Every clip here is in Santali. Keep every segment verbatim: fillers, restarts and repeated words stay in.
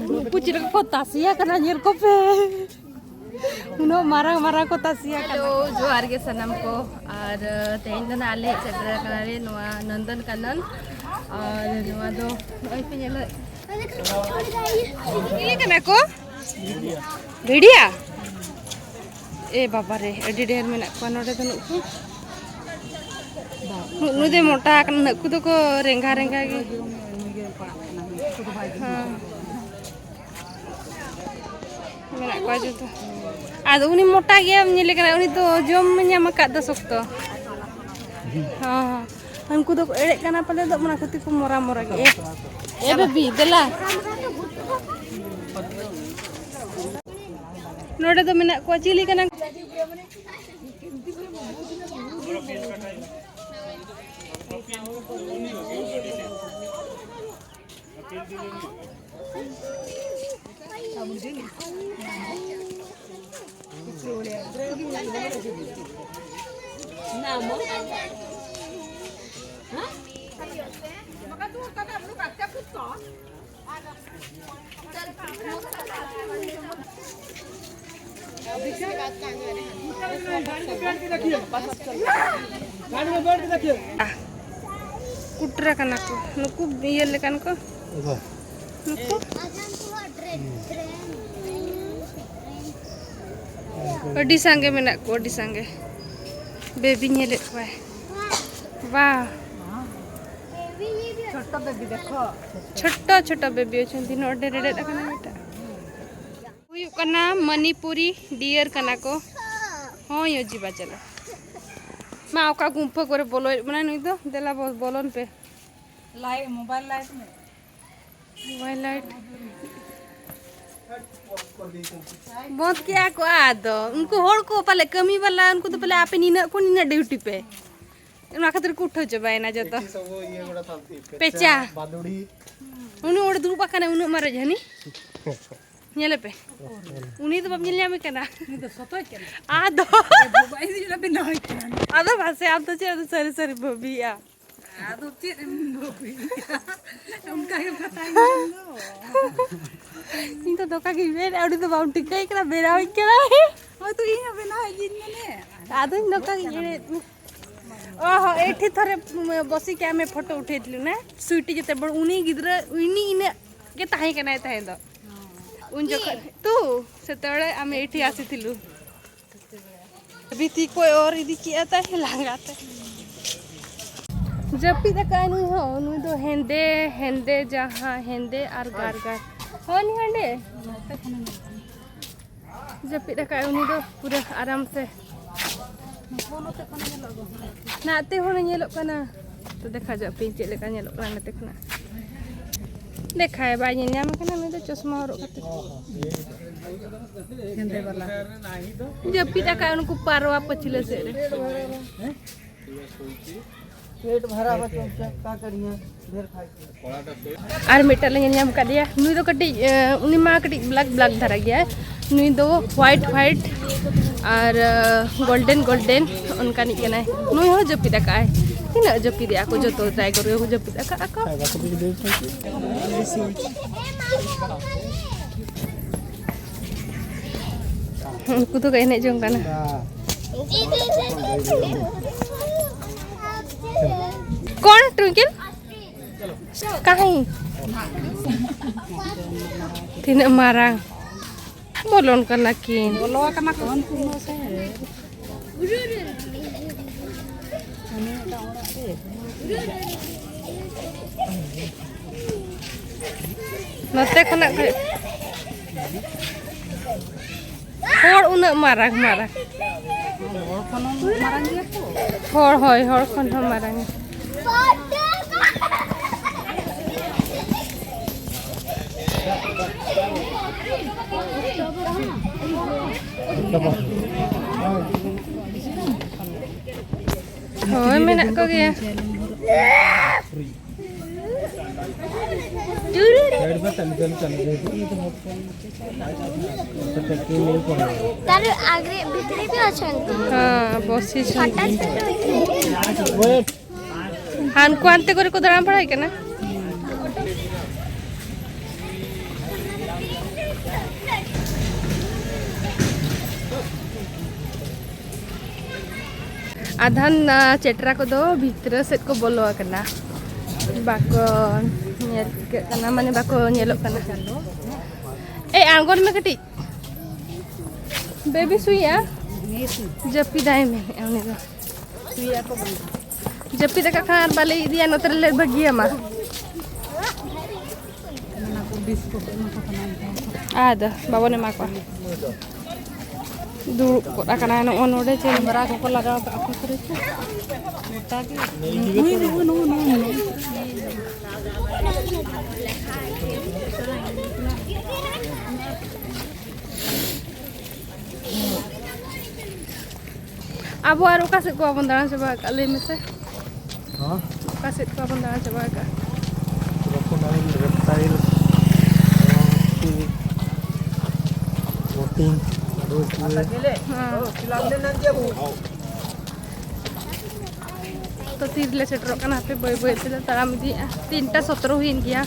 ᱩᱱᱠᱩ ᱪᱮᱫ ᱞᱮᱠᱟ ᱠᱚ ᱛᱟᱥᱮᱭᱟ ᱠᱟᱱᱟ, ᱧᱮᱞ ᱠᱚᱯᱮ᱾ ᱩᱱᱟᱹᱜ ᱢᱟᱨᱟᱝ ᱢᱟᱨᱟᱝ ᱠᱚ ᱛᱟᱥᱮᱭᱟ ᱠᱟᱱᱟ᱾ ᱦᱮᱞᱳ, ᱡᱚᱦᱟᱨ ᱜᱮ ᱥᱟᱱᱟᱢ ᱠᱚ᱾ ᱟᱨ, ᱟᱸ, ᱛᱮᱦᱮᱧ ᱫᱚ ᱱᱟᱜ ᱟᱞᱮ ᱦᱮᱡ ᱥᱮᱴᱮᱨ ᱟᱠᱟᱱᱟᱞᱮ ᱱᱚᱣᱟ ᱱᱚᱱᱫᱚᱱ ᱠᱟᱱᱚᱱ᱾ ᱟᱨ ᱱᱚᱣᱟ ᱫᱚ ᱱᱚᱜᱼᱚᱭ ᱯᱮ ᱧᱮᱞᱮᱫ, ᱪᱤᱞᱤ ᱠᱟᱱᱟ ᱠᱚ? ᱵᱷᱮᱲᱤᱭᱟ? ᱮ ᱵᱟᱵᱟ ᱨᱮ, ᱟᱹᱰᱤ ᱰᱷᱮᱨ ᱢᱮᱱᱟᱜ ᱠᱚᱣᱟ ᱱᱚᱰᱮ ᱫᱚ ᱱᱩᱠᱩ᱾ ᱱᱩ-, ᱱᱩᱭ ᱫᱚᱭ ᱢᱚᱴᱟ ᱟᱠᱟᱱᱟ, ᱱᱩᱠᱩ ᱫᱚᱠᱚ ᱨᱮᱸᱜᱟ ᱨᱮᱸᱜᱟ ᱜᱮ᱾ ᱦᱮᱸ᱾ ᱢᱮᱱᱟᱜ ᱠᱚᱣᱟ ᱡᱚᱛᱚ᱾ ᱟᱫᱚ ᱩᱱᱤ ᱢᱚᱴᱟ ᱜᱮᱭᱟ, ᱧᱮᱞᱮ ᱠᱟᱱᱟ, ᱩᱱᱤ ᱫᱚ ᱡᱚᱢ ᱧᱟᱢ ᱟᱠᱟᱫ ᱫᱚ ᱥᱚᱠᱛᱚ᱾ ᱦᱚᱸ, ᱦᱚᱸ᱾ ᱩᱱᱠᱩ ᱫᱚ ᱮᱲᱮᱜ ᱠᱟᱱᱟ ᱯᱟᱞᱮ, ᱫᱚ ᱚᱱᱟ ᱠᱷᱟᱹᱛᱤᱨ ᱠᱚ ᱢᱚᱨᱟ ᱢᱚᱨᱟ ᱜᱮ᱾ ᱮ, ᱮ ᱵᱮᱵᱤ, ᱫᱮᱞᱟ᱾ ᱱᱚᱰᱮ ᱫᱚ ᱢᱮᱱᱟᱜ ᱠᱚᱣᱟ, ᱪᱤᱞᱤ ᱠᱟᱱᱟ? ᱠᱩᱴᱨᱟᱹ ᱠᱟᱱᱟ ᱠᱚ ᱱᱩᱠᱩ, ᱤᱭᱟᱹ ᱞᱮᱠᱟᱱ ᱠᱚ᱾ ᱱᱩᱠᱩ ᱟᱹᱰᱤ ᱥᱟᱸᱜᱮ ᱢᱮᱱᱟᱜ ᱠᱚᱣᱟ, ᱟᱹᱰᱤ ᱥᱟᱸᱜᱮ᱾ ᱵᱮᱵᱤ ᱧᱮᱞᱮᱫ ᱠᱚᱣᱟᱭ᱾ ᱵᱟ᱾ ᱪᱷᱳᱴᱳ ᱵᱮᱵᱤ ᱫᱮᱠᱷᱳ᱾ ᱪᱷᱳᱴᱳ ᱪᱷᱳᱴᱳ ᱵᱮᱵᱤ ᱚᱪᱷᱚᱱᱛᱤ, ᱱᱚᱰᱮ ᱨᱮᱰᱮᱫ ᱟᱠᱟᱱᱟ ᱢᱤᱫᱴᱟᱝ᱾ ᱦᱩᱭᱩᱜ ᱠᱟᱱᱟ ᱢᱟᱱᱤᱯᱩᱨᱤ ᱰᱤᱭᱟᱨ ᱠᱟᱱᱟ ᱠᱚ᱾ ᱦᱚᱸ, ᱭᱳ ᱡᱤᱵᱟ ᱪᱟᱞᱟᱜ᱾ ᱢᱟ, ᱚᱠᱟ ᱜᱩᱢᱯᱷᱟᱹ ᱠᱚᱨᱮ ᱵᱚᱞᱚᱭᱮᱫ ᱵᱚᱱᱟᱭ ᱱᱩᱭ ᱫᱚ? ᱫᱮᱞᱟ ᱵᱚ-, ᱵᱚᱞᱚᱱ ᱯᱮ᱾ ᱞᱟᱭᱤᱴ, ᱢᱳᱵᱟᱭᱤᱞ ᱞᱟᱭᱤᱴ ᱢᱮ᱾ Mobile light. ᱵᱚᱸᱫᱽ ᱠᱮᱜᱼᱟ ᱠᱚ ᱟᱫᱚ᱾ ᱩᱱᱠᱩ ᱦᱚᱲ ᱠᱚ ᱯᱟᱞᱮ ᱠᱟᱹᱢᱤ ᱵᱟᱞᱟ, ᱩᱱᱠᱩ ᱫᱚ ᱯᱟᱞᱮ ᱟᱯᱮ ᱱᱤᱱᱟᱹᱜ ᱠᱷᱚᱱ ᱱᱤᱱᱟᱹᱜ ᱰᱤᱭᱩᱴᱤ ᱯᱮ᱾ ᱚᱱᱟ ᱠᱷᱟᱹᱛᱤᱨ ᱠᱚ ᱩᱴᱷᱟᱹᱣ ᱪᱟᱵᱟᱭᱮᱱᱟ ᱡᱚᱛᱚ᱾ ᱯᱮᱪᱟ᱾ ᱵᱟᱫᱩᱲᱤ᱾ ᱩᱱᱤ ᱦᱚᱲ ᱫᱩᱲᱩᱵ ᱟᱠᱟᱱᱟᱭ, ᱩᱱᱟᱹᱜ ᱢᱟᱨᱟᱝ ᱡᱷᱟᱹᱱᱤ᱾ ᱧᱮᱞᱮᱯᱮ᱾ ᱩᱱᱤ ᱫᱚ ᱵᱟᱢ ᱧᱮᱞ ᱧᱟᱢᱮ ᱠᱟᱱᱟ᱾ ᱩᱱᱤ ᱫᱚ ᱥᱚᱛᱚᱡ ᱠᱟᱱᱟ᱾ ᱟᱫᱚ᱾ ᱮ ᱵᱟᱵᱟ, ᱤᱧ ᱫᱚ ᱪᱮᱫᱟᱜ ᱵᱮᱱᱟᱣ ᱠᱟᱱᱟ? ᱟᱫᱚ ᱢᱟᱥᱮ, ᱟᱢ ᱫᱚ ᱪᱮᱫ ᱟᱫᱚ ᱥᱟᱹᱨᱤ ᱥᱟᱹᱨᱤ ᱵᱷᱟᱹᱵᱤᱭᱟ? ᱟᱫᱚ ᱪᱮᱫ ᱮᱢ ᱵᱷᱟᱹᱵᱤᱭᱟ? ᱚᱱᱠᱟ ᱜᱮ ᱠᱟᱛᱷᱟᱧ ᱢᱮᱱ ᱫᱚ᱾ ᱤᱧ ᱫᱚ ᱫᱚᱠᱟ ᱜᱤᱧ ᱢᱮᱱᱮᱫᱼᱟ, ᱩᱱᱤ ᱫᱚ ᱵᱟᱢ ᱴᱷᱤᱠᱟᱹᱭ ᱠᱟᱱᱟ, ᱵᱮᱱᱟᱣ ᱤᱧ ᱠᱟᱱᱟ᱾ ᱦᱳᱭ ᱛᱚ, ᱤᱧ ᱦᱚᱸ ᱵᱮᱱᱟᱣ ᱤᱧ ᱢᱮᱱᱮ᱾ ᱟᱫᱚᱧ ᱫᱚᱠᱟ ᱜᱤᱧ ᱮᱲᱮᱫ ᱢᱮ᱾ ᱚ ᱦᱚᱸ, ᱮᱴᱷᱤ ᱛᱷᱚᱨᱮ ᱵᱚᱥᱤᱠᱮ ᱟᱢᱮ ᱯᱷᱳᱴᱳ ᱩᱴᱷᱮᱫ ᱞᱮᱱᱟ, ᱥᱩᱭᱴᱤ ᱡᱮᱛᱮ ᱵᱚᱲ ᱩᱱᱤ ᱜᱤᱫᱽᱨᱟᱹ, ᱩᱱᱤ ᱤᱱᱟᱹᱜ ᱜᱮ ᱛᱟᱦᱮᱸ ᱠᱟᱱᱟᱭ ᱛᱟᱦᱮᱸ ᱫᱚ᱾ ᱩᱱ ᱡᱚᱠᱷᱚᱱ ᱛᱩ ᱥᱮᱛᱮ ᱵᱮᱲᱟ ᱟᱢᱮ ᱮᱴᱷᱤ ᱟᱥᱤ ᱛᱷᱤᱞᱩ᱾ ᱵᱤᱛᱤ ᱠᱚᱭ ᱚᱨ ᱤᱫᱤ ᱠᱮᱜᱼᱟ ᱛᱟᱭ ᱞᱟᱸᱜᱟ ᱛᱮ᱾ ᱡᱟᱹᱯᱤᱫ ᱟᱠᱟᱫ ᱱᱩᱭ ᱦᱚᱸ, ᱱᱩᱭ ᱫᱚ ᱦᱮᱸᱫᱮ, ᱦᱮᱸᱫᱮ ᱡᱟᱦᱟᱸ ᱦᱮᱸᱫᱮ ᱟᱨ ᱜᱟᱨ ᱜᱟᱨ᱾ ᱦᱚᱸ ᱱᱤ ᱦᱟᱸᱰᱮ᱾ ᱡᱟᱹᱯᱤᱫ ᱟᱠᱟᱫ ᱩᱱᱤ ᱫᱚ ᱯᱩᱨᱟᱹ ᱟᱨᱟᱢ ᱥᱮ᱾ ᱱᱟᱛᱮ ᱦᱚᱸ ᱧᱮᱞᱚᱜ ᱠᱟᱱᱟ᱾ ᱛᱚ ᱫᱮᱠᱷᱟ ᱡᱟᱜ ᱯᱮ ᱪᱮᱫ ᱞᱮᱠᱟ ᱧᱮᱞᱚᱜ ᱠᱟᱱᱟ ᱱᱟᱛᱮ ᱠᱷᱚᱱᱟᱜ᱾ ᱫᱮᱠᱷᱟᱭ ᱵᱟᱭ ᱧᱮᱞ ᱧᱟᱢ ᱠᱟᱱᱟ ᱱᱩᱭ ᱫᱚ ᱪᱚᱥᱢᱟ ᱦᱚᱨᱚᱜ ᱠᱟᱛᱮ᱾ ᱦᱮᱸᱫᱮ ᱵᱟᱞᱟ᱾ ᱡᱟᱹᱯᱤᱫ ᱟᱠᱟᱫ ᱩᱱᱠᱩ ᱯᱟᱨᱣᱟ ᱯᱟᱹᱪᱷᱞᱟᱹ ᱥᱮᱫ ᱨᱮ᱾ पेट भरा बच्चों का, क्या करिए, ढेर खाई। ᱟᱨ ᱢᱤᱫᱴᱟᱝ ᱞᱮ ᱧᱮᱞ ᱧᱟᱢ ᱠᱟᱫᱮᱭᱟ᱾ ᱱᱩᱭ ᱫᱚ ᱠᱟᱹᱴᱤᱡ, ᱮ, ᱩᱱᱤ ᱢᱟ ᱠᱟᱹᱴᱤᱡ black black ᱫᱷᱟᱨᱟ ᱜᱮᱭᱟᱭ᱾ ᱱᱩᱭ ᱫᱚ white white ᱟᱨ, ᱮ, golden golden ᱚᱱᱠᱟᱱᱤᱡ ᱠᱟᱱᱟᱭ᱾ ᱱᱩᱭ ᱦᱚᱸ ᱡᱟᱹᱯᱤᱫ ᱟᱠᱟᱫᱼᱟᱭ᱾ ᱛᱤᱱᱟᱹᱜ ᱡᱟᱹᱯᱤᱫᱮᱜᱼᱟ ᱠᱚ ᱡᱚᱛᱚ ᱴᱟᱭᱜᱚᱨ ᱜᱮᱠᱚ ᱡᱟᱹᱯᱤᱫ ᱟᱠᱟᱫᱼᱟ ᱠᱚ᱾ ᱩᱱᱠᱩ ᱫᱚᱠᱚ ᱮᱱᱮᱡ ᱡᱚᱝ ᱠᱟᱱᱟ᱾ कौन ट्विंकल? कहाँ? ᱛᱤᱱᱟᱹᱜ ᱢᱟᱨᱟᱝ ᱵᱚᱞᱚᱱ ᱠᱟᱱᱟ ᱠᱤᱱ᱾ ᱵᱚᱞᱚ ᱟᱠᱟᱱᱟ ᱠᱚ ᱩᱱᱠᱩ ᱢᱟ ᱥᱮ᱾ ᱱᱚᱛᱮ ᱠᱷᱚᱱᱟᱜ ᱠᱚ ᱦᱚᱲ ᱩᱱᱟᱹᱜ ᱢᱟᱨᱟᱝ ᱢᱟᱨᱟᱝ᱾ ᱦᱚᱲ ᱠᱷᱚᱱ ᱦᱚᱸ ᱢᱟᱨᱟᱝ ᱜᱮᱭᱟ ᱠᱚ᱾ ᱦᱚᱲ, ᱦᱳᱭ, ᱦᱚᱲ ᱠᱷᱚᱱ ᱦᱚᱸ ᱢᱟᱨᱟᱝ᱾ ᱦᱳᱭ, ᱢᱮᱱᱟᱜ ᱠᱚᱜᱮᱭᱟ᱾ ତାର ଆଗରେ ଭିତରେ ବି ଅଛନ୍ତି। ହଁ, ବସିଛନ୍ତି। ହଠାତ୍ ସେଠୁ ଏଠି ହାନକୁ ଆନତେ କରି କୋଉ ଦାঁড়ান ପড়াই কেন? ᱟᱫᱷᱟᱱ ᱪᱮᱴᱨᱟ ᱠᱚᱫᱚ ᱵᱷᱤᱛᱨᱤ ᱥᱮᱫ ᱠᱚ ᱵᱚᱞᱚ ᱟᱠᱟᱱᱟ, ᱵᱟᱠᱚ ᱧᱮᱞ ᱴᱷᱤᱠᱟᱹᱜ ᱠᱟᱱᱟ, ᱢᱟᱱᱮ ᱵᱟᱠᱚ ᱧᱮᱞᱚᱜ ᱠᱟᱱᱟ᱾ ᱮᱭ, ᱟᱬᱜᱚᱱ ᱢᱮ ᱠᱟᱹᱴᱤᱡ᱾ ᱵᱮᱵᱤ ᱥᱩᱭᱟ? ᱡᱟᱹᱯᱤᱫᱟᱭ ᱢᱮᱱᱮᱫᱼᱟ ᱩᱱᱤ ᱫᱚ᱾ ᱡᱟᱹᱯᱤᱫ ᱟᱠᱟᱫ ᱠᱷᱟᱱ ᱟᱨ ᱵᱟᱞᱮ ᱤᱫᱤᱭᱟ, ᱱᱚᱛᱮ ᱨᱮᱞᱮ ᱵᱟᱹᱜᱤᱭᱟᱢᱟ᱾ ᱟᱫᱚ ᱵᱟᱵᱚᱱ ᱮᱢᱟ ᱠᱚᱣᱟ᱾ ᱫᱩᱲᱩᱵ ᱜᱚᱫ ᱟᱠᱟᱱᱟᱭ ᱱᱚᱜᱼᱚ ᱱᱚᱰᱮ, ᱪᱮᱢᱵᱨᱟ ᱠᱚᱠᱚ ᱞᱟᱜᱟᱣ ᱠᱟᱜᱼᱟ ᱯᱩᱠᱷᱨᱤ ᱠᱚ᱾ ᱜᱚᱴᱟ ᱜᱮ᱾ ᱱᱩᱭ, ᱱᱩᱭ, ᱱᱩᱭ, ᱱᱩᱭ, ᱱᱩᱭ᱾ ᱟᱵᱚ ᱟᱨ ᱚᱠᱟ ᱥᱮᱫ ᱠᱚ ᱵᱟᱵᱚᱱ ᱫᱟᱬᱟ ᱪᱟᱵᱟ ᱟᱠᱟᱫ, ᱞᱟᱹᱭ ᱢᱮᱥᱮ? ᱦᱮᱸ? ᱚᱠᱟ ᱥᱮᱫ ᱠᱚ ᱵᱟᱵᱚᱱ ᱫᱟᱬᱟ ᱪᱟᱵᱟ ᱟᱠᱟᱫ? Crocodile, reptile, ᱵᱳᱴᱤᱝ, ᱦᱮᱸ᱾ ᱛᱚ ᱛᱤ ᱨᱮᱞᱮ ᱥᱮᱴᱮᱨᱚᱜ ᱠᱟᱱᱟ, ᱦᱟᱯᱮ ᱵᱟᱹᱭ ᱵᱟᱹᱭ ᱛᱮᱞᱮ ᱛᱟᱲᱟᱢ ᱤᱫᱤᱭᱮᱫᱼᱟ᱾ ᱛᱤᱱᱴᱟ ᱥᱚᱛᱨᱚ ᱦᱩᱭᱮᱱ ᱜᱮᱭᱟ᱾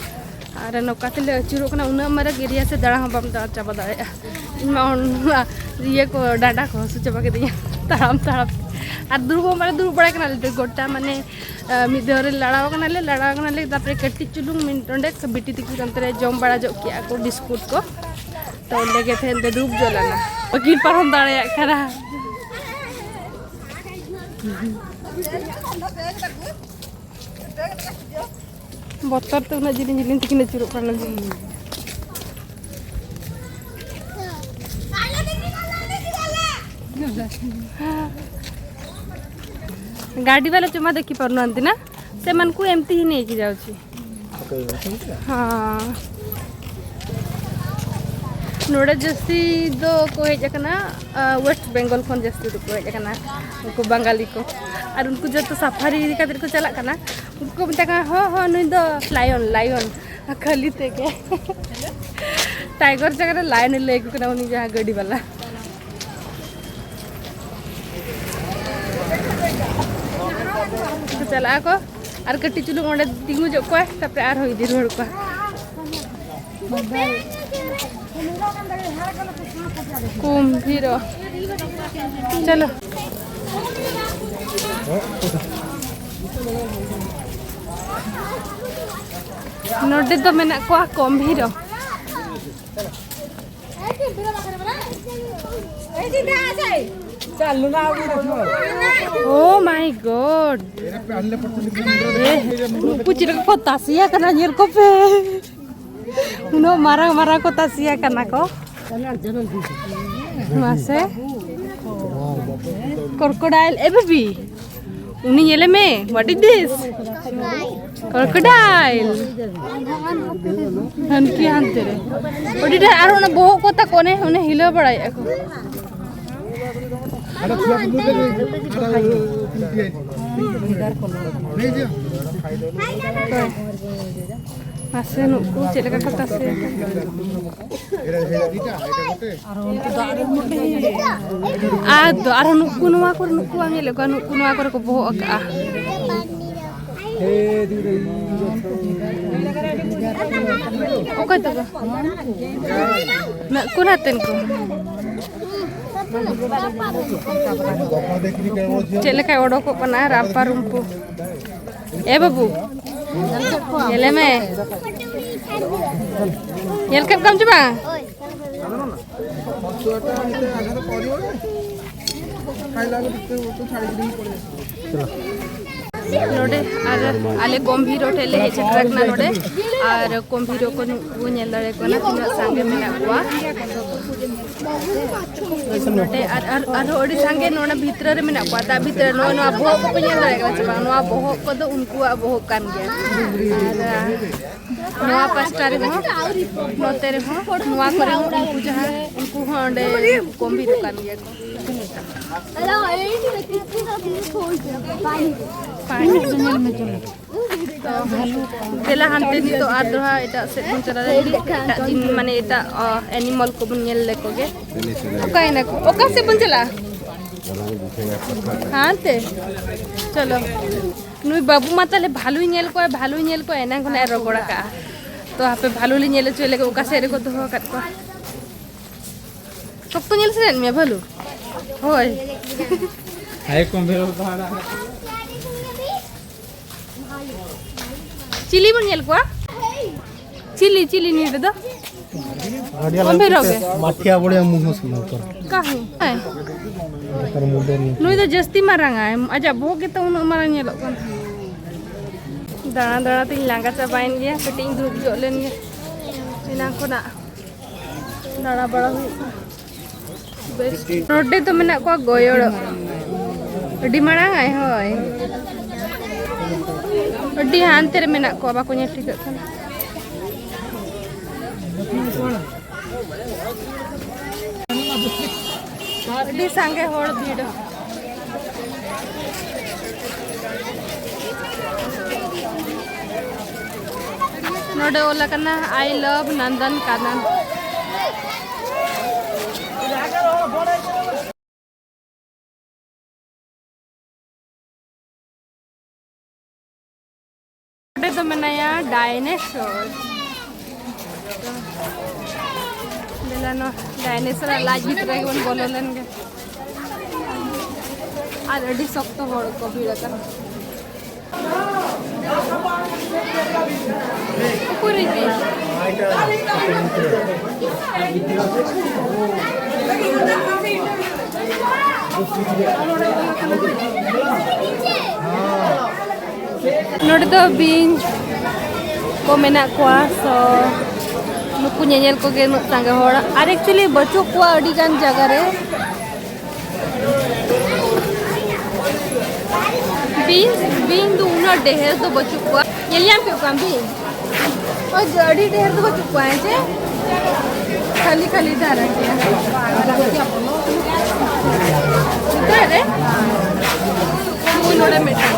ᱟᱨ ᱱᱚᱝᱠᱟ ᱛᱮᱞᱮ ᱟᱹᱪᱩᱨᱚᱜ ᱠᱟᱱᱟ, ᱩᱱᱟᱹᱜ ᱢᱟᱨᱟᱝ ᱮᱨᱤᱭᱟ ᱥᱮ ᱫᱟᱬᱟ ᱦᱚᱸ ᱵᱟᱢ ᱫᱟᱬᱟ ᱪᱟᱵᱟ ᱫᱟᱲᱮᱭᱟᱜᱼᱟ᱾ ᱤᱧ ᱢᱟ ᱚᱱᱟ ᱤᱭᱟᱹ ᱠᱚ, ᱰᱟᱸᱰᱟ ᱠᱚ ᱦᱟᱹᱥᱩ ᱪᱟᱵᱟ ᱠᱤᱫᱤᱧᱟ ᱛᱟᱲᱟᱢ ᱛᱟᱲᱟᱢ᱾ ᱟᱨ ᱫᱩᱲᱩᱵ ᱦᱚᱸ ᱵᱟᱞᱮ ᱫᱩᱲᱩᱵ ᱵᱟᱲᱟ ᱠᱟᱱᱟ ᱟᱞᱮ ᱫᱚ, ᱜᱚᱴᱟ ᱢᱟᱱᱮ, ᱟᱸ, ᱢᱤᱫ ᱫᱷᱟᱣ ᱨᱮ ᱞᱟᱲᱟᱣ ᱠᱟᱱᱟᱞᱮ, ᱞᱟᱲᱟᱣ ᱠᱟᱱᱟᱞᱮ, ᱛᱟᱨᱯᱚᱨᱮ ᱠᱟᱹᱴᱤᱡ ᱪᱩᱞᱩᱝ ᱢᱤᱫ, ᱚᱸᱰᱮ ᱵᱤᱴᱤ ᱛᱟᱹᱠᱤᱱ ᱚᱱᱛᱮ ᱨᱮ ᱡᱚᱢ ᱵᱟᱲᱟ ᱡᱚᱜ ᱠᱮᱜᱼᱟ ᱠᱚ ᱵᱤᱥᱠᱩᱴ ᱠᱚ, ᱛᱚ ᱚᱸᱰᱮ ᱜᱮ ᱛᱟᱦᱮᱸ ᱫᱩᱲᱩᱵ ᱡᱚ ᱞᱮᱱᱟ, ᱵᱟᱹᱠᱤᱱ ᱯᱟᱨᱚᱢ ᱫᱟᱲᱮᱭᱟᱜ ᱠᱟᱱᱟ᱾ ᱵᱚᱛᱚᱨ ᱛᱮ ᱩᱱᱟᱹᱜ ᱡᱤᱞᱤᱧ ᱡᱤᱞᱤᱧ ᱛᱮᱠᱤᱱ ᱟᱹᱪᱩᱨᱚᱜ ᱠᱟᱱᱟ᱾ गाड़ी वाला चुम्मा देखी पारुनाहांती ना, ସେମାନଙ୍କୁ ଏମିତି ହିଁ ନେଇକି ଯାଉଛି। ᱦᱮᱸ, ᱱᱚᱰᱮ ᱡᱟᱹᱥᱛᱤ ᱫᱚ ᱠᱚ ᱦᱮᱡ ᱟᱠᱟᱱᱟ, ᱟ, ᱳᱭᱮᱥᱴ ᱵᱮᱝᱜᱚᱞ ᱠᱷᱚᱱ ᱡᱟᱹᱥᱛᱤ ᱫᱚᱠᱚ ᱦᱮᱡ ᱟᱠᱟᱱᱟ ᱩᱱᱠᱩ ᱵᱟᱝᱜᱟᱞᱤ ᱠᱚ᱾ ᱟᱨ ᱩᱱᱠᱩ ᱡᱚᱛᱚ ᱥᱟᱯᱷᱟᱨᱤ ᱤᱫᱤ ᱠᱟᱛᱮ ᱠᱚ ᱪᱟᱞᱟᱜ ᱠᱟᱱᱟ᱾ ᱩᱱᱠᱩ ᱠᱚ ᱢᱮᱛᱟ ᱠᱟᱱᱟ, "ᱦᱚᱸ, ᱦᱚᱸ, ᱱᱩᱭ ᱫᱚ ᱞᱟᱭᱚᱱ, ᱞᱟᱭᱚᱱ, ᱠᱷᱟᱹᱞᱤ ᱛᱮᱜᱮ ᱴᱟᱭᱜᱚᱨ ᱡᱟᱭᱜᱟ ᱨᱮ ᱞᱟᱭᱚᱱ ᱮ ᱞᱟᱹᱭ ᱟᱠᱚ ᱠᱟᱱᱟ, ᱩᱱᱤ ᱡᱟᱦᱟᱸ ᱜᱟᱹᱰᱤ ᱵᱟᱞᱟ᱾" ᱪᱟᱞᱟᱜ ᱟᱠᱚ ᱟᱨ ᱠᱟᱹᱴᱤᱡ ᱪᱩᱞᱩᱝ ᱚᱸᱰᱮ ᱛᱤᱸᱜᱩ ᱧᱚᱜ ᱠᱚᱣᱟᱭ, ᱛᱟᱨᱯᱚᱨᱮ ᱟᱨᱦᱚᱸ ᱤᱫᱤ ᱨᱩᱣᱟᱹᱲ ᱠᱚᱣᱟ᱾ ᱠᱩᱢᱵᱷᱤᱨᱚ᱾ ᱪᱚᱞᱚ᱾ ᱱᱚᱰᱮ ᱫᱚ ᱢᱮᱱᱟᱜ ᱠᱚᱣᱟ ᱠᱚᱢᱵᱷᱤᱨᱚ᱾ Oh my God! ᱩᱱᱠᱩ ᱪᱮᱫ ᱞᱮᱠᱟ ᱠᱚ ᱛᱟᱥᱮᱭᱟ ᱠᱟᱱᱟ, ᱧᱮᱞ ᱠᱚᱯᱮ᱾ ᱩᱱᱟᱹᱜ ᱢᱟᱨᱟᱝ ᱢᱟᱨᱟᱝ ᱠᱚ ᱛᱟᱥᱮᱭᱟ ᱠᱟᱱᱟ ᱠᱚ᱾ ᱢᱟᱥᱮ᱾ Crocodile, ᱮ ᱵᱤᱵᱤ᱾ ᱩᱱᱤ ᱧᱮᱞᱮ ᱢᱮ, what is this? Crocodile. ᱦᱟᱱᱠᱤ ᱦᱟᱱᱛᱮ ᱨᱮ᱾ ᱟᱹᱰᱤ ᱰᱷᱮᱨ ᱟᱨ ᱚᱱᱟ ᱵᱚᱦᱚᱜ ᱠᱚ ᱛᱟᱠᱚ ᱚᱱᱮ, ᱚᱱᱮ ᱦᱤᱞᱟᱹᱣ ᱵᱟᱲᱟᱭᱮᱫᱼᱟ ᱠᱚ᱾ ᱢᱟᱥᱮ ᱱᱩᱠᱩ ᱪᱮᱫ ᱞᱮᱠᱟ ᱠᱚ ᱛᱟᱥᱮ ᱟᱠᱟᱱᱟ᱾ ᱟᱨ ᱫᱚ ᱟᱨᱦᱚᱸ ᱱᱩᱠᱩ ᱱᱚᱣᱟ ᱠᱚᱨᱮ, ᱱᱩᱠᱩ ᱵᱟᱢ ᱧᱮᱞᱮᱫ ᱠᱚᱣᱟ, ᱱᱩᱠᱩ ᱱᱚᱣᱟ ᱠᱚᱨᱮ ᱠᱚ ᱵᱚᱦᱚᱜ ᱟᱠᱟᱜᱼᱟ᱾ ᱚᱠᱚᱭ ᱛᱟᱠᱚ? ᱱᱩᱠᱩ ᱱᱟᱛᱮᱱ ᱠᱚ᱾ ᱪᱮᱫ ᱞᱮᱠᱟᱭ ᱚᱰᱚᱠᱚᱜ ᱠᱟᱱᱟ ᱨᱟᱢᱯᱟ ᱨᱩᱢᱯᱩ᱾ ᱮ ᱵᱟᱹᱵᱩ, ᱧᱮᱞᱮ ᱢᱮ᱾ ᱧᱮᱞ ᱠᱮᱫ ᱠᱚᱣᱟᱢ ᱪᱮ ᱵᱟᱝ? ᱱᱚᱰᱮ ᱟᱨ ᱟᱞᱮ ᱠᱚᱢᱵᱷᱤᱨᱚ ᱴᱷᱮᱱ ᱞᱮ ᱦᱮᱡ ᱥᱮᱴᱮᱨ ᱟᱠᱟᱱᱟ ᱱᱚᱰᱮ᱾ ᱟᱨ ᱠᱚᱢᱵᱷᱤᱨᱚ ᱠᱚ ᱱᱩᱠᱩ ᱧᱮᱞ ᱫᱟᱲᱮᱭᱟᱠᱚ ᱠᱟᱱᱟ ᱛᱤᱱᱟᱹᱜ ᱥᱟᱸᱜᱮ ᱢᱮᱱᱟᱜ ᱠᱚᱣᱟ᱾ ᱱᱚᱰᱮ ᱟᱨ, ᱟᱨ, ᱟᱨᱦᱚᱸ ᱟᱹᱰᱤ ᱥᱟᱸᱜᱮ ᱱᱚᱰᱮ ᱵᱷᱤᱛᱨᱤ ᱨᱮ ᱢᱮᱱᱟᱜ ᱠᱚᱣᱟ, ᱫᱟᱜ ᱵᱷᱤᱛᱨᱤ ᱨᱮ᱾ ᱱᱚᱜᱼᱚᱭ ᱱᱚᱣᱟ ᱵᱚᱦᱚᱜ ᱠᱚᱯᱮ ᱧᱮᱞ ᱫᱟᱲᱮᱭᱟᱜ ᱠᱟᱱᱟ ᱥᱮ ᱵᱟᱝ? ᱱᱚᱣᱟ ᱵᱚᱦᱚᱜ ᱠᱚᱫᱚ ᱩᱱᱠᱩᱣᱟᱜ ᱵᱚᱦᱚᱜ ᱠᱟᱱ ᱜᱮᱭᱟ᱾ ᱟᱨ ᱱᱚᱣᱟ ᱯᱟᱥᱴᱟ ᱨᱮᱦᱚᱸ, ᱱᱚᱛᱮ ᱨᱮᱦᱚᱸ, ᱱᱚᱣᱟ ᱠᱚᱨᱮ ᱦᱚᱸ ᱩᱱᱠᱩ ᱡᱟᱦᱟᱸ, ᱩᱱᱠᱩ ᱦᱚᱸ ᱚᱸᱰᱮ ᱠᱚᱢᱵᱷᱤᱨᱚ ᱠᱟᱱ ᱜᱮᱭᱟ ᱠᱚ᱾ ᱫᱮᱞᱟ ᱦᱟᱱᱛᱮ ᱱᱤᱛᱚᱜ ᱟᱨ ᱫᱚᱲᱦᱟ ᱮᱴᱟᱜ ᱥᱮᱫ ᱵᱚᱱ ᱪᱟᱞᱟᱣ ᱞᱮᱱ ᱜᱮ, ᱮᱴᱟᱜ ᱡᱤᱱ-, ᱢᱟᱱᱮ ᱮᱴᱟᱜ, ᱚ, ᱮᱱᱤᱢᱟᱞ ᱠᱚᱵᱚᱱ ᱧᱮᱞ ᱞᱮᱠᱚ ᱜᱮ᱾ ᱚᱠᱟᱭᱮᱱᱟ ᱠᱚ? ᱚᱠᱟ ᱥᱮᱫ ᱵᱚᱱ ᱪᱟᱞᱟᱜᱼᱟ? ᱦᱟᱱᱛᱮ᱾ ᱪᱚᱞᱚ᱾ ᱱᱩᱭ ᱵᱟᱹᱵᱩ ᱢᱟ ᱛᱟᱦᱞᱮ ᱵᱷᱟᱞᱩᱭ ᱧᱮᱞ ᱠᱚᱣᱟ, ᱵᱷᱟᱞᱩᱭ ᱧᱮᱞ ᱠᱚᱣᱟ, ᱮᱱᱟᱝ ᱠᱷᱚᱱᱟᱜ ᱮ ᱨᱚᱜᱚᱲ ᱟᱠᱟᱜᱼᱟ᱾ ᱛᱚ ᱦᱟᱯᱮ ᱵᱷᱟᱞᱩ ᱞᱤᱧ ᱧᱮᱞ ᱦᱚᱪᱚᱭ ᱞᱮᱜᱮ, ᱚᱠᱟ ᱥᱮᱫ ᱨᱮᱠᱚ ᱫᱚᱦᱚ ᱟᱠᱟᱫ ᱠᱚᱣᱟ᱾ ᱥᱚᱠᱛᱚ ᱧᱮᱞ ᱥᱟᱱᱟᱭᱮᱫ ᱢᱮᱭᱟ ᱵᱷᱟᱞᱩ? ᱦᱳᱭ᱾ ᱟᱭ ᱠᱚᱢ ᱵᱮᱨᱚᱞ ᱛᱟᱦᱮᱱᱟ᱾ ᱪᱤᱞᱤ ᱵᱚᱱ ᱧᱮᱞ ᱠᱚᱣᱟ? ᱪᱤᱞᱤ, ᱪᱤᱞᱤ ᱱᱤᱭᱟᱹ ᱨᱮᱫᱚ? ᱚᱢᱵᱮ ᱨᱚᱜᱮ᱾ ᱢᱟᱴᱷᱤᱭᱟ ᱵᱚᱲᱮ ᱢᱩᱦᱩᱥ ᱢᱚᱱᱛᱚᱨ᱾ ᱠᱟᱹᱦᱩ᱾ ᱦᱮᱸ᱾ ᱱᱩᱭ ᱫᱚ ᱡᱟᱹᱥᱛᱤ ᱢᱟᱨᱟᱝ ᱟᱭ, ᱟᱡᱟᱜ ᱵᱚᱦᱚᱜ ᱜᱮᱛᱚ ᱩᱱᱟᱹᱜ ᱢᱟᱨᱟᱝ ᱧᱮᱞᱚᱜ ᱠᱟᱱᱟ᱾ ᱫᱟᱬᱟ ᱫᱟᱬᱟ ᱛᱤᱧ ᱞᱟᱸᱜᱟ ᱪᱟᱵᱟᱭᱮᱱ ᱜᱮᱭᱟ, ᱠᱟᱹᱴᱤᱡ ᱤᱧ ᱫᱩᱲᱩᱵ ᱧᱚᱜ ᱞᱮᱱ ᱜᱮ᱾ ᱮᱱᱟᱝ ᱠᱷᱚᱱᱟᱜ ᱫᱟᱬᱟ ᱵᱟᱲᱟ ᱦᱩᱭᱩᱜ ᱠᱟᱱᱟ᱾ ᱵᱮᱥ, ᱱᱚᱰᱮ ᱫᱚ ᱢᱮᱱᱟᱜ ᱠᱚᱣᱟ ᱜᱚᱭᱚᱲ᱾ ᱟᱹᱰᱤ ᱢᱟᱲᱟᱝ ᱟᱭ, ᱦᱳᱭ᱾ ᱟᱹᱰᱤ ᱦᱟᱱᱛᱮ ᱨᱮ ᱢᱮᱱᱟᱜ ᱠᱚᱣᱟ, ᱵᱟᱠᱚ ᱧᱮᱞ ᱴᱷᱤᱠᱟᱹᱜ ᱠᱟᱱᱟ᱾ ᱟᱹᱰᱤ ᱥᱟᱸᱜᱮ ᱦᱚᱲ ᱵᱷᱤᱲ᱾ ᱱᱚᱰᱮ ᱚᱞ ᱟᱠᱟᱱᱟ, "I love ᱱᱚᱱᱫᱚᱱ ᱠᱟᱱᱚᱱ"᱾ ᱚᱸᱰᱮ ᱫᱚ ᱢᱮᱱᱟᱭᱟ ᱰᱟᱭᱱᱮᱥᱚᱨ᱾ ᱫᱮᱞᱟ ᱱᱚᱣᱟ ᱰᱟᱭᱱᱮᱥᱚᱨᱟᱜ ᱞᱟᱡ ᱵᱷᱤᱛᱨᱤ ᱨᱮᱜᱮ ᱵᱚᱱ ᱵᱚᱞᱚ ᱞᱮᱱ ᱜᱮ᱾ ᱟᱨ ᱟᱹᱰᱤ ᱥᱚᱠᱛᱚ ᱦᱚᱲ ᱠᱚ ᱵᱷᱤᱲ ᱟᱠᱟᱱᱟ᱾ ᱩᱠᱩᱨ ᱤᱧ? ᱱᱚᱰᱮ ᱫᱚ ᱵᱤᱧ ᱠᱚ ᱢᱮᱱᱟᱜ ᱠᱚᱣᱟ, so ᱱᱩᱠᱩ ᱧᱮᱧᱮᱞ ᱠᱚᱜᱮ ᱩᱱᱟᱹᱜ ᱥᱟᱸᱜᱮ ᱦᱚᱲ᱾ ᱟᱨ actually ᱵᱟᱹᱪᱩᱜ ᱠᱚᱣᱟ ᱟᱹᱰᱤ ᱜᱟᱱ ᱡᱟᱭᱜᱟ ᱨᱮ᱾ ᱵᱤᱧ, ᱵᱤᱧ ᱫᱚ ᱩᱱᱟᱹᱜ ᱰᱷᱮᱨ ᱫᱚ ᱵᱟᱹᱪᱩᱜ ᱠᱚᱣᱟ᱾ ᱧᱮᱞ ᱧᱟᱢ ᱠᱮᱫ ᱠᱚᱣᱟᱢ ᱵᱤᱧ? ᱳᱭ ᱡᱮ ᱟᱹᱰᱤ ᱰᱷᱮᱨ ᱫᱚ ᱵᱟᱹᱪᱩᱜ ᱠᱚᱣᱟ, ᱦᱮᱸ ᱪᱮ? ᱠᱷᱟᱹᱞᱤ ᱠᱷᱟᱹᱞᱤ ᱫᱷᱟᱨᱟ ᱜᱮᱭᱟ᱾ ᱚᱠᱟ ᱨᱮ? ᱱᱩᱭ ᱱᱚᱰᱮ ᱢᱤᱫᱴᱟᱝ᱾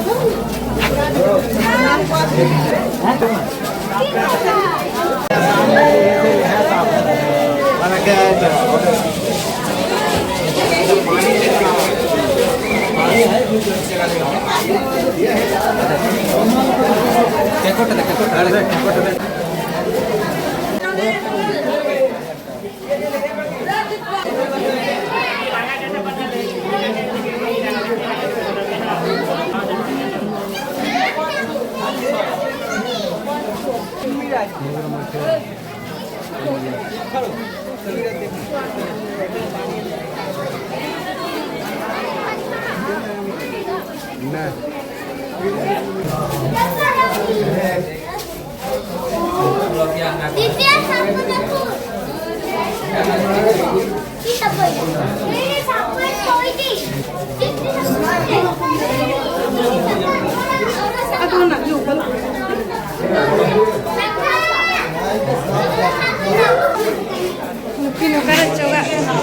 ᱱᱩᱠᱤᱱ ᱚᱠᱟᱨᱮ ᱪᱚᱜᱟᱜ ᱠᱟᱱᱟ?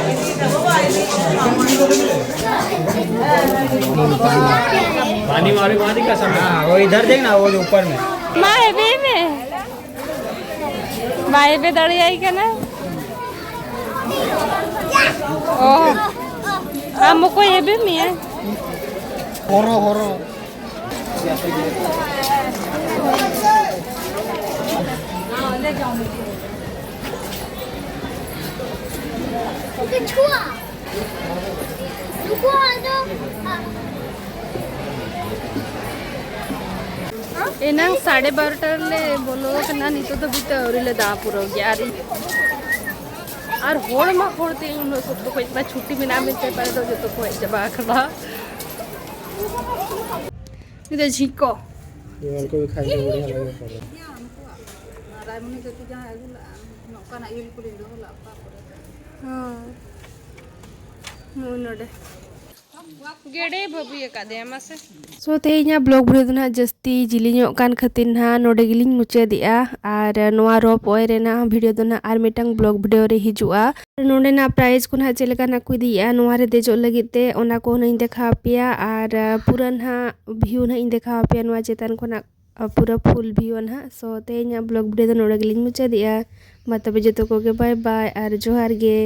पानी वाले, पानी का समय। हाँ, वो इधर देखना, वो जो ऊपर में। ᱢᱟ ᱮᱵᱮ ᱢᱮ᱾ ᱵᱟᱭ ᱮᱵᱮ ᱫᱟᱲᱮᱭᱟᱭ ᱠᱟᱱᱟ᱾ ᱚ, ᱟᱢ ᱚᱠᱚᱭ ᱮᱵᱮ ᱢᱮᱭᱟ? ᱦᱚᱨᱚ, ᱦᱚᱨᱚ᱾ ᱮᱱᱟᱝ ᱥᱟᱲᱮ ᱵᱟᱨᱚᱴᱟ ᱨᱮᱞᱮ ᱵᱚᱞᱚ ᱟᱠᱟᱱᱟ, ᱱᱤᱛᱚᱜ ᱫᱷᱟᱹᱵᱤᱡ ᱛᱮ ᱟᱹᱣᱨᱤ ᱞᱮ ᱫᱟᱬᱟ ᱯᱩᱨᱟᱹᱣ ᱜᱮᱭᱟ᱾ ᱟᱨ ᱤᱧ, ᱟᱨ ᱦᱚᱲ ᱢᱟ ᱦᱚᱲ ᱛᱮ ᱤᱧ ᱩᱱᱟᱹᱜ ᱥᱚᱠᱛᱚ ᱠᱚ ᱦᱮᱡ ᱠᱟᱱᱟ, ᱪᱷᱩᱴᱤ ᱢᱮᱱᱟᱜᱼᱟ ᱢᱮᱱᱛᱮ ᱯᱟᱞᱮ ᱫᱚ ᱡᱚᱛᱚ ᱠᱚ ᱦᱮᱡ ᱪᱟᱵᱟ ᱟᱠᱟᱱᱟ᱾ ᱱᱤᱛᱚᱜ ᱡᱷᱤᱸᱠ ᱠᱚ᱾ ये उनको भी खाएंगे, बढ़िया लगेगा खाना। ᱨᱟᱭᱢᱚᱱᱤ ᱠᱟᱹᱴᱤᱡ ᱡᱟᱦᱟᱸᱭ ᱟᱹᱜᱩ ᱞᱟᱜᱼᱟ, ᱱᱚᱝᱠᱟᱱᱟᱜ ᱤᱭᱟᱹ ᱠᱚᱞᱤᱧ ᱫᱚᱦᱚ ᱞᱟᱜᱼᱟ, ᱚᱠᱟ ᱠᱚᱨᱮ? ᱦᱚᱸ᱾ ᱱᱚᱜᱼᱚᱭ ᱱᱚᱰᱮ᱾ ᱜᱮᱰᱮ ᱵᱟᱹᱵᱩᱭ ᱟᱠᱟᱫᱮᱭᱟ, ᱢᱟᱥᱮ᱾ So, ᱛᱮᱦᱮᱧᱟᱜ vlog video ᱫᱚ ᱱᱟᱦᱟᱜ ᱡᱟᱹᱥᱛᱤ ᱡᱤᱞᱤᱧᱚᱜ ᱠᱟᱱ ᱠᱷᱟᱹᱛᱤᱨ ᱱᱟᱦᱟᱜ ᱱᱚᱰᱮ ᱜᱮᱞᱤᱧ ᱢᱩᱪᱟᱹᱫᱮᱜᱼᱟ᱾ ᱟᱨ ᱱᱚᱣᱟ ᱨᱚᱯ ᱚᱭ ᱨᱮᱱᱟᱜ video ᱫᱚ ᱱᱟᱦᱟᱜ ᱟᱨ ᱢᱤᱫᱴᱟᱝ vlog video ᱨᱮ ᱦᱤᱡᱩᱜᱼᱟ᱾ ᱱᱚᱰᱮᱱᱟᱜ price ᱠᱚ ᱱᱟᱦᱟᱜ ᱪᱮᱫ ᱞᱮᱠᱟ ᱱᱟᱦᱟᱜ ᱠᱚ ᱤᱫᱤᱭᱮᱜᱼᱟ ᱱᱚᱣᱟ ᱨᱮ ᱫᱮᱡᱚᱜ ᱞᱟᱹᱜᱤᱫ ᱛᱮ, ᱚᱱᱟ ᱠᱚ ᱦᱚᱸ ᱱᱟᱦᱟᱜ ᱤᱧ ᱫᱮᱠᱷᱟᱣ ᱟᱯᱮᱭᱟ᱾ ᱟᱨ, ᱟᱸ, ᱯᱩᱨᱟᱹ ᱱᱟᱦᱟᱜ view ᱱᱟᱦᱟᱜ ᱤᱧ ᱫᱮᱠᱷᱟᱣ ᱟᱯᱮᱭᱟ ᱱᱚᱣᱟ ᱪᱮᱛᱟᱱ ᱠᱷᱚᱱᱟᱜ, ᱟᱸ, ᱯᱩᱨᱟᱹ full view ᱱᱟᱦᱟᱜ᱾ So, ᱛᱮᱦᱮᱧᱟᱜ vlog video ᱫᱚ ᱱᱚᱰᱮ ᱜᱮᱞᱤᱧ ᱢᱩᱪᱟᱹᱫᱮᱜᱼᱟ᱾ ᱢᱟ ᱛᱚᱵᱮ ᱡᱚᱛᱚ ᱠᱚᱜᱮ bye bye ᱟᱨ ᱡᱚᱦᱟᱨ ᱜᱮ᱾